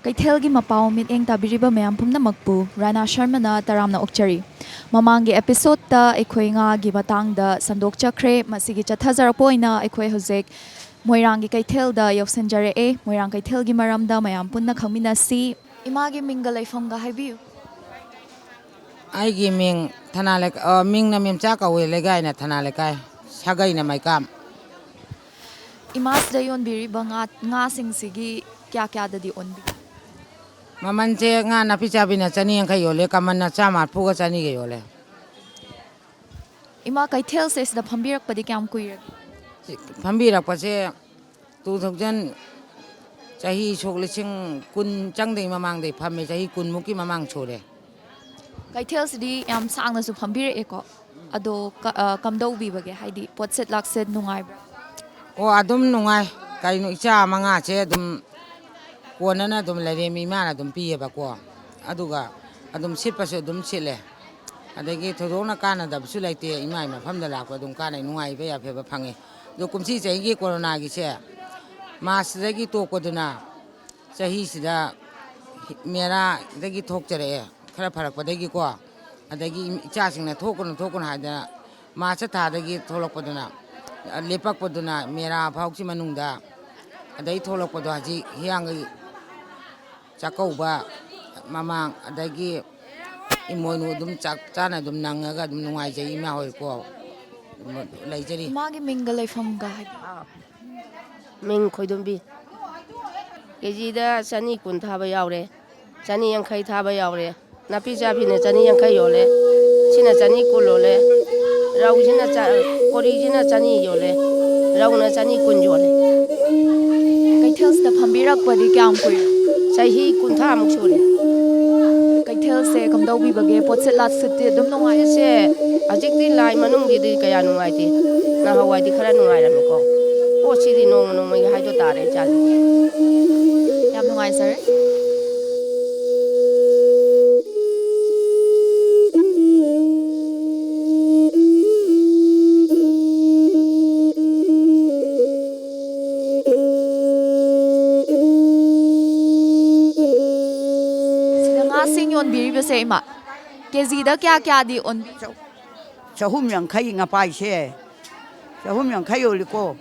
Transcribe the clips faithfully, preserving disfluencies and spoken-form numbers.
ꯀꯩꯊꯦꯜꯒꯤ ꯃꯄꯥꯎ ꯃꯤꯠꯌꯦꯡ ꯇꯥꯕꯤꯔꯤꯕ ꯃꯌꯥꯝ ꯄꯨꯝꯅꯃꯛꯄꯨ ꯔꯥꯅꯥ ꯁꯔꯃꯅ ꯇꯔꯥꯝꯅ ꯑꯣꯛꯆꯔꯤ꯫ ꯃꯃꯥꯡꯒꯤ episode-ꯇ ꯑꯩꯈꯣꯏ ꯉꯥꯒꯤ ꯃꯇꯥꯡꯗ ꯁꯟꯗꯣꯛꯆꯈ꯭ꯔꯦ꯫ ꯃꯁꯤꯒꯤ ꯆꯠꯊꯖꯔꯛꯄ ꯑꯣꯏꯅ ꯑꯩꯈꯣꯏ ꯍꯧꯖꯤꯛ ꯃꯣꯏꯔꯥꯡꯒꯤ ꯀꯩꯊꯦꯜꯗ ꯌꯧꯁꯤꯟꯖꯔꯛꯑꯦ꯫ ꯃꯣꯏꯔꯥꯡ ꯀꯩꯊꯦꯜꯒꯤ ꯃꯔꯝꯗ ꯃꯌꯥꯝ ꯄꯨꯟꯅ ꯈꯪꯃꯤꯟꯅꯁꯤ꯫ ꯏꯃꯥꯒꯤ ꯃꯤꯡꯒ ꯂꯩꯐꯝꯒ ꯍꯥꯏꯕꯤꯌꯨ꯫ ꯑꯩꯒꯤ ꯃꯤꯡ ꯊꯅꯥ ꯂꯩ-, ꯑ, ꯃꯤꯡꯅ ꯃꯦꯝꯆꯥ ꯀꯧꯏ, ꯂꯩꯀꯥꯏꯅ ꯊꯅꯥ ꯂꯩꯀꯥꯏ, ꯁꯥꯒꯩꯅ ꯃꯩꯀꯥꯝ꯫ ꯏꯃꯥꯁꯤꯗ ꯌꯣꯟꯕꯤꯔꯤꯕ ꯉꯥ, ꯉꯥꯁꯤꯡꯁꯤꯒꯤ ꯀꯌꯥ ꯀꯌꯥꯗꯗꯤ ꯑꯣꯟꯕꯤ? ꯃꯃꯜꯁꯦ ꯉꯥ ꯅꯥꯄꯤ ꯆꯥꯕꯤꯅ ꯆꯅꯤ ꯌꯥꯡꯈꯩ ꯌꯣꯜꯂꯦ, ꯀꯃꯟꯅ ꯆꯥꯝꯃ ꯍꯥꯐꯨꯒ ꯆꯅꯤꯒ ꯌꯣꯜꯂꯦ꯫ ꯏꯃꯥ, ꯀꯩꯊꯦꯜꯁꯦ ꯁꯤꯗ ꯐꯝꯕꯤꯔꯛꯄꯗꯤ ꯀꯌꯥꯝ ꯀꯨꯏꯔꯒꯦ? ꯁꯤ ꯐꯝꯕꯤꯔꯛꯄꯁꯦ two thousand, ꯆꯍꯤ ꯁꯣꯛ ꯂꯤꯁꯤꯡ ꯀꯨꯟ ꯆꯪꯗꯩ ꯃꯃꯥꯡꯗꯩ ꯐꯝꯃꯦ, ꯆꯍꯤ ꯀꯨꯟꯃꯨꯛꯀꯤ ꯃꯃꯥꯡ ꯁꯨꯔꯦ꯫ ꯀꯩꯊꯦꯜꯁꯤꯗꯤ ꯌꯥꯝ ꯁꯥꯡꯅꯁꯨ ꯐꯝꯕꯤꯔꯛꯑꯦꯀꯣ꯫ ꯑꯗꯣ ꯀ-, ꯑ, ꯀꯝꯗꯧꯕꯤꯕꯒꯦ? ꯍꯥꯏꯗꯤ ꯄꯣꯠꯁꯤꯠ ꯂꯥꯛꯁꯤꯠ ꯅꯨꯡꯉꯥꯏꯕ꯭ꯔꯥ? ꯑꯣ, ꯑꯗꯨꯝ ꯅꯨꯡꯉꯥꯏ꯫ ꯀꯩꯅꯣ, ꯏꯆꯥ ꯃꯉꯥꯁꯦ ꯑꯗꯨꯝ ꯀꯣꯟꯅꯅ ꯑꯗꯨꯝ ꯂꯩꯔꯦꯝꯃꯤ ꯏꯃꯥꯅ ꯑꯗꯨꯝ ꯄꯤꯌꯦꯕꯀꯣ꯫ ꯑꯗꯨꯒ ꯑꯗꯨꯝ ꯁꯤꯠꯄꯁꯨ ꯑꯗꯨꯝ ꯁꯤꯠꯂꯦ꯫ ꯑꯗꯒꯤ ꯊꯣꯏꯗꯣꯛꯅ ꯀꯥꯟꯅꯗꯕꯁꯨ ꯂꯩꯇꯦ꯫ ꯏꯃꯥꯏ ꯃꯐꯝꯗ ꯂꯥꯛꯄ ꯑꯗꯨꯝ ꯀꯥꯟꯅꯩ, ꯅꯨꯡꯉꯥꯏꯕ ꯌꯥꯏꯐꯕ ꯐꯪꯉꯤ꯫ ꯑꯗꯣ ꯀꯨꯝꯁꯤ ꯆꯍꯤꯒꯤ ꯀꯣꯔꯣꯅꯥꯒꯤꯁꯦ ꯃꯥꯔꯁꯇꯒꯤ ꯇꯣꯛꯄꯗꯨꯅ ꯆꯍꯤꯁꯤꯗ ꯃꯦꯔꯥꯗꯒꯤ ꯊꯣꯛꯆꯔꯛꯑꯦ꯫ ꯈꯔ ꯐꯔꯛꯄꯗꯒꯤꯀꯣ, ꯑꯗꯒꯤ ꯏꯆꯥꯁꯤꯡꯅ ꯊꯣꯛꯀꯅꯨ, ꯊꯣꯛꯀꯅꯨ ꯍꯥꯏꯗꯅ ꯃꯥꯔꯆ ꯊꯥꯗꯒꯤ ꯊꯣꯛꯂꯛꯄꯗꯨꯅ, ꯂꯦꯞꯄꯛꯄꯗꯨꯅ ꯃꯦꯔꯥ ꯐꯥꯎꯁꯤ ꯃꯅꯨꯡꯗ, ꯑꯗꯩ ꯊꯣꯛꯂꯛꯄꯗꯣ ꯍꯧꯖꯤꯛ ꯍꯤꯌꯥꯡꯒꯩ ꯆꯥꯛꯀꯧꯕ ꯃꯃꯥꯡ, ꯑꯗꯒꯤ ꯏꯃꯣꯏꯅꯨ ꯑꯗꯨꯝ ꯆꯥꯛ ꯆꯥꯅ ꯑꯗꯨꯝ ꯅꯪꯉꯒ ꯑꯗꯨꯝ ꯅꯨꯡꯉꯥꯏꯖꯩ ꯏꯃꯥ ꯍꯣꯏꯀꯣ꯫ ꯂꯩꯖꯔꯤ꯫ ꯏꯃꯥꯒꯤ ꯃꯤꯡꯒ ꯂꯩꯐꯝꯒ ꯍꯥꯏꯕꯤꯌꯨ꯫ ꯃꯤꯡ ꯈꯣꯏꯗꯣꯝꯕꯤ꯫ ꯀꯦꯖꯤꯗ ꯆꯅꯤ ꯀꯨꯟ ꯊꯥꯕ ꯌꯥꯎꯔꯦ, ꯆꯅꯤ ꯌꯥꯡꯈꯩ ꯊꯥꯕ ꯌꯥꯎꯔꯦ꯫ ꯅꯥꯄꯤ ꯆꯥꯕꯤꯅ ꯆꯅꯤ ꯌꯥꯡꯈꯩ ꯌꯣꯜꯂꯦ, ꯁꯤꯅ ꯆꯅꯤ ꯀꯨꯟ ꯌꯣꯜꯂꯦ꯫ ꯔꯧꯁꯤꯅ ꯆ-, ꯀꯣꯔꯤꯁꯤꯅ ꯆꯅꯤ ꯌꯣꯜꯂꯦ, ꯔꯧꯅ ꯆꯅꯤ ꯀꯨꯟ ꯌꯣꯜꯂꯦ꯫ ꯀꯩꯊꯦꯜꯁꯤꯗ ꯐꯝꯕꯤꯔꯛꯄꯗꯤ ꯀꯌꯥꯝ ꯀꯨꯏꯔꯦ? ꯆꯍꯤ ꯀꯨꯟꯊ꯭ꯔꯥꯃꯨꯛ ꯁꯨꯔꯦ꯫ ꯀꯩꯊꯦꯜꯁꯦ ꯀꯝꯗꯧꯕꯤꯕꯒꯦ? ꯄꯣꯠꯁꯤꯠ ꯂꯥꯠꯁꯤꯠꯇꯤ ꯑꯗꯨꯝ ꯅꯨꯡꯉꯥꯏ? ꯁꯦ ꯍꯧꯖꯤꯛꯇꯤ ꯂꯥꯏ ꯃꯅꯨꯡꯒꯤꯗꯤ ꯀꯌꯥ ꯅꯨꯡꯉꯥꯏꯇꯦ, ꯅꯍꯥꯟꯋꯥꯏꯗꯤ ꯈꯔ ꯅꯨꯡꯉꯥꯏꯔꯝꯃꯤꯀꯣ꯫ ꯄꯣꯠꯁꯤꯗꯤ ꯅꯣꯡꯃ ꯅꯣꯡꯃꯒꯤ ꯍꯥꯏꯗꯣ ꯇꯥꯔꯦ ꯏꯆꯥꯁꯦ꯫ ꯌꯥꯝ ꯅꯨꯡꯉꯥꯏꯖꯔꯦ꯫ ꯁꯤꯗ ꯉꯥꯁꯤꯡ ꯌꯣꯟꯕꯤꯔꯤꯕꯁꯦ, ꯏꯃꯥ, ꯀꯦꯖꯤꯗ ꯀꯌꯥ ꯀꯌꯥꯗꯤ ꯑꯣꯟꯕꯤ? ꯆꯍꯨꯝ ꯌꯥꯡꯈꯩ ꯉꯄꯥꯏꯁꯦ, ꯆꯍꯨꯝ ꯌꯥꯡꯈꯩ ꯌꯣꯜꯂꯤꯀꯣ꯫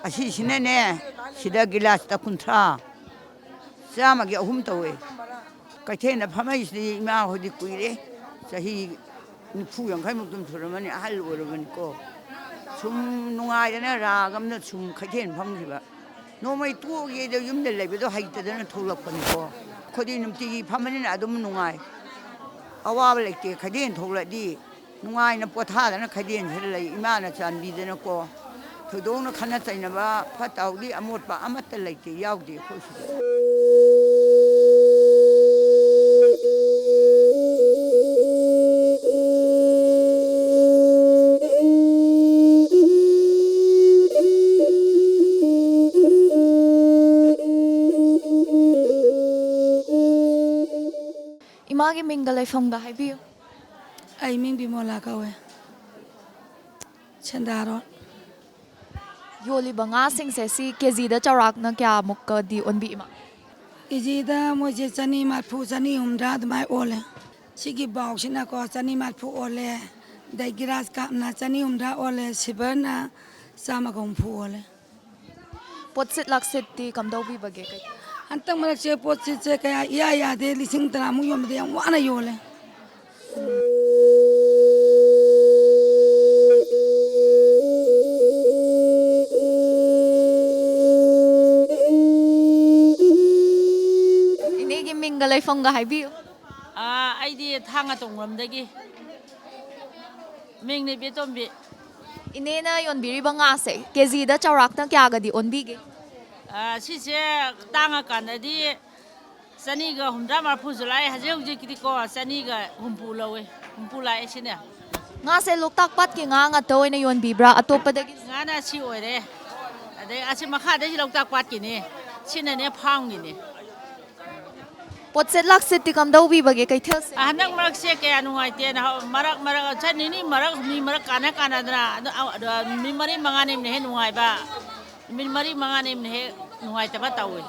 ꯑꯁꯤꯁꯤꯅꯅꯦ, ꯁꯤꯗ ꯒꯤꯂꯥꯁꯇ ꯀꯨꯟꯊ꯭ꯔꯥ, ꯆꯥꯝꯃꯒꯤ ꯑꯍꯨꯝ ꯇꯧꯋꯦ꯫ ꯀꯩꯊꯦꯜꯗ ꯐꯝꯃꯛꯏꯁꯤꯗꯤ ꯏꯃꯥ ꯍꯣꯏꯗꯤ ꯀꯨꯏꯔꯦ, ꯆꯍꯤ ꯅꯤꯐꯨ ꯌꯥꯡꯈꯩꯃꯨꯛꯇꯨꯝ ꯁꯨꯔꯝꯃꯅꯤ, ꯑꯍꯜ ꯑꯣꯏꯔꯕꯅꯤꯀꯣ꯫ ꯁꯨꯝ ꯅꯨꯡꯉꯥꯏꯗꯅ ꯔꯥꯒ ꯑꯃꯅ ꯁꯨꯝ ꯀꯩꯊꯦꯜ ꯐꯝꯈꯤꯕ꯫ ꯅꯣꯡꯃꯩ ꯇꯣꯛꯑꯒꯦꯗ ꯌꯨꯝꯗ ꯂꯩꯕꯗꯣ ꯍꯩꯇꯗꯅ ꯊꯣꯛꯂꯛꯄꯅꯤꯀꯣ꯫ ꯑꯩꯈꯣꯏꯗꯤ ꯅꯨꯡꯇꯤꯒꯤ ꯐꯝꯕꯅꯤꯅ ꯑꯗꯨꯝ ꯅꯨꯡꯉꯥꯏ꯫ ꯑꯋꯥꯕ ꯂꯩꯇꯦ꯫ ꯈꯩꯗꯦꯟ ꯊꯣꯛꯂꯛꯑꯗꯤ ꯅꯨꯡꯉꯥꯏꯅ ꯄꯣꯊꯥꯗꯅ ꯈꯩꯗꯦꯟꯁꯤꯗ ꯂꯩ꯫ ꯏꯃꯥꯅ ꯆꯥꯟꯕꯤꯗꯅꯀꯣ꯫ ꯊꯣꯏꯗꯣꯛꯅ ꯈꯠꯅ ꯆꯩꯅꯕ, ꯐꯠꯇ ꯍꯥꯎꯗꯤ ꯑꯃꯣꯠꯄ ꯑꯃꯠꯇ ꯂꯩꯇꯦ, ꯌꯥꯎꯗꯦ ꯑꯩꯈꯣꯏ ꯁꯤꯗ꯫ ꯏꯃꯥꯒꯤ ꯃꯤꯡꯒ ꯂꯩꯐꯝꯒ ꯍꯥꯏꯕꯤꯌꯨ꯫ ꯑꯩ ꯃꯤꯡ ꯕꯤꯃꯣꯂꯥ ꯀꯧꯋꯦ꯫ ꯁꯦꯟꯗꯥꯔꯣꯟ꯫ ꯌꯣꯜꯂꯤꯕ ꯉꯥꯁꯤꯡꯁꯦ ꯁꯤ ꯀꯦꯖꯤꯗ ꯆꯥꯎꯔꯥꯛꯅ ꯀꯌꯥꯃꯨꯛꯀꯗꯤ ꯑꯣꯟꯕꯤ, ꯏꯃꯥ? ꯀꯦꯖꯤꯗ ꯃꯣꯏꯁꯦ ꯆꯅꯤ ꯃꯔꯐꯨ, ꯆꯅꯤ ꯍꯨꯝꯗ꯭ꯔꯥ ꯑꯗꯨꯃꯥꯏꯅ ꯑꯣꯜꯂꯦ꯫ ꯁꯤꯒꯤ ꯕꯥꯎꯁꯤꯅꯀꯣ ꯆꯅꯤ ꯃꯔꯤꯐꯨ ꯑꯣꯜꯂꯦ, ꯑꯗꯩ ꯒꯤꯔꯥꯁ ꯀꯥꯞꯅ ꯆꯅꯤ ꯍꯨꯝꯗ꯭ꯔꯥ ꯑꯣꯜꯂꯦ, ꯁꯤꯜꯚꯔꯅ ꯆꯥꯝꯃꯒ ꯍꯨꯝꯐꯨ ꯑꯣꯜꯂꯦ꯫ ꯄꯣꯠꯁꯤꯠ ꯂꯥꯛꯁꯤꯠꯇꯤ ꯀꯝꯗꯧꯕꯤꯕꯒꯦ? ꯀꯩ- ꯍꯟꯗꯛ ꯃꯔꯛꯁꯦ ꯄꯣꯠꯁꯤꯠꯁꯦ ꯀꯌꯥ ꯏꯌꯥ ꯌꯥꯗꯦ, ꯂꯤꯁꯤꯡ ꯇꯔꯥꯃꯨꯛ ꯌꯣꯟꯕꯗ ꯌꯥꯝ ꯋꯥꯅ ꯌꯣꯜꯂꯦ꯫ ꯏꯅꯦꯒꯤ ꯃꯤꯡꯒ ꯂꯩꯐꯝꯒ ꯍꯥꯏꯕꯤꯌꯨ꯫ ꯑꯥ, ꯑꯩꯗꯤ ꯊꯥꯡꯒ ꯇꯣꯡꯕ꯭ꯔꯝꯗꯒꯤ꯫ ꯃꯤꯡꯅ ꯏꯕꯦꯇꯣꯝꯕꯤ꯫ ꯏꯅꯦꯅ ꯌꯣꯟꯕꯤꯔꯤꯕ ꯉꯥꯁꯦ ꯀꯦꯖꯤꯗ ꯆꯥꯎꯔꯥꯛꯅ ꯀꯌꯥꯒꯗꯤ ꯑꯣꯟꯕꯤꯒꯦ? ꯑꯥ, ꯁꯤꯁꯦ ꯇꯥꯡꯉꯀꯥꯟꯗꯗꯤ ꯆꯅꯤꯒ ꯍꯨꯝꯗ꯭ꯔꯥ ꯃꯔꯤꯐꯨꯁꯨ ꯂꯥꯛꯑꯦ꯫ ꯍꯧꯖꯤꯛ ꯍꯧꯖꯤꯛꯀꯤꯗꯤꯀꯣ ꯆꯅꯤꯒ ꯍꯨꯝꯐꯨ ꯂꯧꯋꯦ, ꯍꯨꯝꯐꯨ ꯂꯥꯛꯑꯦ ꯁꯤꯅꯦ꯫ ꯉꯥꯁꯦ ꯂꯣꯛꯇꯥꯛ ꯄꯥꯠꯀꯤ ꯉꯥ ꯉꯥꯛꯇ ꯑꯣꯏꯅ ꯌꯣꯟꯕꯤꯕ꯭ꯔꯥ? ꯑꯇꯣꯞꯄꯗꯒꯤ? ꯉꯥꯅ ꯁꯤ ꯑꯣꯏꯔꯦ, ꯑꯗꯩ ꯑꯁꯤ ꯃꯈꯥꯗꯩꯁꯤ ꯂꯣꯛꯇꯥꯛ ꯄꯥꯠꯀꯤꯅꯤ, ꯁꯤꯅꯅꯦ ꯐꯥꯝꯒꯤꯅꯤ꯫ ꯄꯣꯠꯁꯦꯠ ꯂꯥꯛꯁꯦꯠꯇꯤ ꯀꯝꯗꯧꯕꯤꯕꯒꯦ ꯀꯩꯊꯦꯜꯁꯦ? ꯍꯟꯗꯛ ꯃꯔꯛꯁꯦ ꯀꯌꯥ ꯅꯨꯡꯉꯥꯏꯇꯦ꯫ ꯅꯍꯥꯟ ꯃꯔꯛ ꯃꯔꯛ ꯆꯠ ꯅꯤꯅꯤ ꯃꯔꯛ ꯍꯨꯝꯅꯤ ꯃꯔꯛ ꯀꯥꯟꯅ ꯀꯥꯟꯅꯗꯅ ꯑꯗꯨ, ꯑ, ꯑꯗꯨ, ꯅꯨꯃꯤꯠ ꯃꯔꯤ ꯃꯉꯥꯅꯤꯅ ꯍꯦꯛ ꯅꯨꯡꯉꯥꯏꯕ, ꯅꯨꯃꯤꯠ ꯃꯔꯤ ꯃꯉꯥꯅꯤꯅ ꯍꯦꯛ ꯅꯨꯡꯉꯥꯏꯇꯕ ꯇꯧꯏ꯫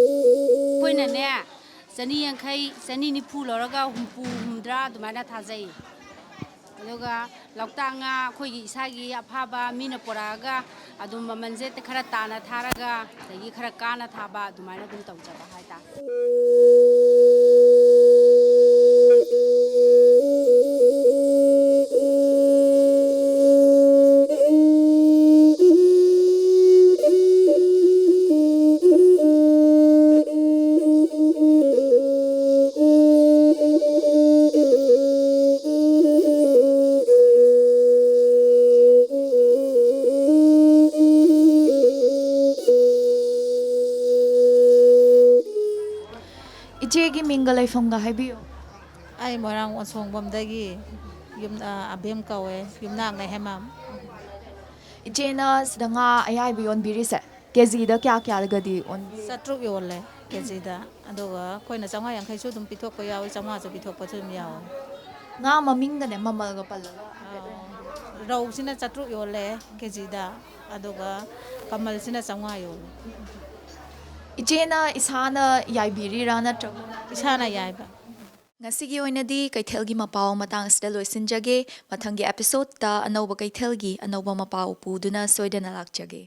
ꯑꯩꯈꯣꯏꯅꯅꯦ, ꯆꯅꯤ ꯌꯥꯡꯈꯩ, ꯆꯅꯤ ꯅꯤꯐꯨ ꯂꯧꯔꯒ ꯍꯨꯝꯐꯨ, ꯍꯨꯝꯗ꯭ꯔꯥ ꯑꯗꯨꯃꯥꯏꯅ ꯊꯥꯖꯩ꯫ ꯑꯗꯨꯒ ꯂꯣꯛꯇꯥꯛ ꯉꯥ ꯑꯩꯈꯣꯏꯒꯤ ꯏꯁꯥꯒꯤ ꯑꯐꯥꯕ ꯃꯤꯅ ꯄꯨꯔꯛꯑꯒ ꯑꯗꯨꯝ ꯃꯃꯜꯁꯦ ꯈꯔ ꯇꯥꯅ ꯊꯥꯔꯒ, ꯑꯗꯒꯤ ꯈꯔ ꯀꯥꯅ ꯊꯥꯕ, ꯑꯗꯨꯃꯥꯏꯅ ꯑꯗꯨꯝ ꯇꯧꯖꯕ ꯍꯥꯏꯇꯥꯔꯦ꯫ ꯏꯆꯦꯒꯤ ꯃꯤꯡꯒ ꯂꯩꯐꯝꯒ ꯍꯥꯏꯕꯤꯌꯨ꯫ ꯑꯩ ꯃꯣꯏꯔꯥꯡ ꯑꯣꯟꯁꯣꯡꯕꯝꯗꯒꯤ ꯌꯨꯝ-, ꯑ, ꯑꯕꯦꯝ ꯀꯧꯋꯦ, ꯌꯨꯝꯅꯥꯛꯅ ꯍꯦꯃꯥꯝ꯫ ꯏꯆꯦꯅ ꯁꯤꯗ ꯉꯥ ꯑꯌꯥꯏꯕ ꯌꯣꯟꯕꯤꯔꯤꯁꯦ ꯀꯦꯖꯤꯗ ꯀꯌꯥ ꯀꯌꯥꯒꯗꯤ ꯑꯣꯟꯕꯤꯔꯤ? ꯆꯥꯇ꯭ꯔꯨꯛ ꯌꯣꯜꯂꯦ ꯀꯦꯖꯤꯗ, ꯑꯗꯨꯒ ꯑꯩꯈꯣꯏꯅ ꯆꯥꯝꯃꯉꯥ ꯌꯥꯡꯈꯩꯁꯨ ꯑꯗꯨꯝ ꯄꯤꯊꯣꯛꯄ ꯌꯥꯎꯏ, ꯆꯥꯝꯃꯉꯥꯁꯨ ꯄꯤꯊꯣꯛꯄꯁꯨ ꯑꯗꯨꯝ ꯌꯥꯎꯏ꯫ ꯉꯥ ꯃꯃꯤꯡꯒꯅꯦ ꯃꯃꯜꯒ ꯄꯜꯂꯒ ꯍꯥꯏꯐꯦꯠ ꯑꯣꯏꯅ ꯍꯥꯏꯕꯤꯌꯨ꯫ ꯔꯧꯁꯤꯅ ꯆꯥꯇ꯭ꯔꯨꯛ ꯌꯣꯜꯂꯦ ꯀꯦꯖꯤꯗ, ꯑꯗꯨꯒ ꯀꯃꯜꯁꯤꯅ ꯆꯥꯝꯃꯉꯥ ꯌꯣꯜꯂꯦ꯫ ꯏꯆꯦꯅ ꯏꯁꯥꯅ ꯌꯥꯏꯕꯤꯔꯤꯔꯥ ꯅꯠꯇ꯭ꯔꯒ? ꯏꯁꯥꯅ ꯌꯥꯏꯕ꯫ ꯉꯁꯤꯒꯤ ꯑꯣꯏꯅꯗꯤ ꯀꯩꯊꯦꯜꯒꯤ ꯃꯄꯥꯎ ꯃꯇꯥꯡ ꯑꯁꯤꯗ ꯂꯣꯏꯁꯤꯟꯖꯒꯦ꯫ ꯃꯊꯪꯒꯤ ꯑꯦꯄꯤꯁꯣꯗꯇ ꯑꯅꯧꯕ ꯀꯩꯊꯦꯜꯒꯤ ꯑꯅꯧꯕ ꯃꯄꯥꯎ ꯄꯨꯗꯨꯅ ꯁꯣꯏꯗꯅ ꯂꯥꯛꯆꯒꯦ꯫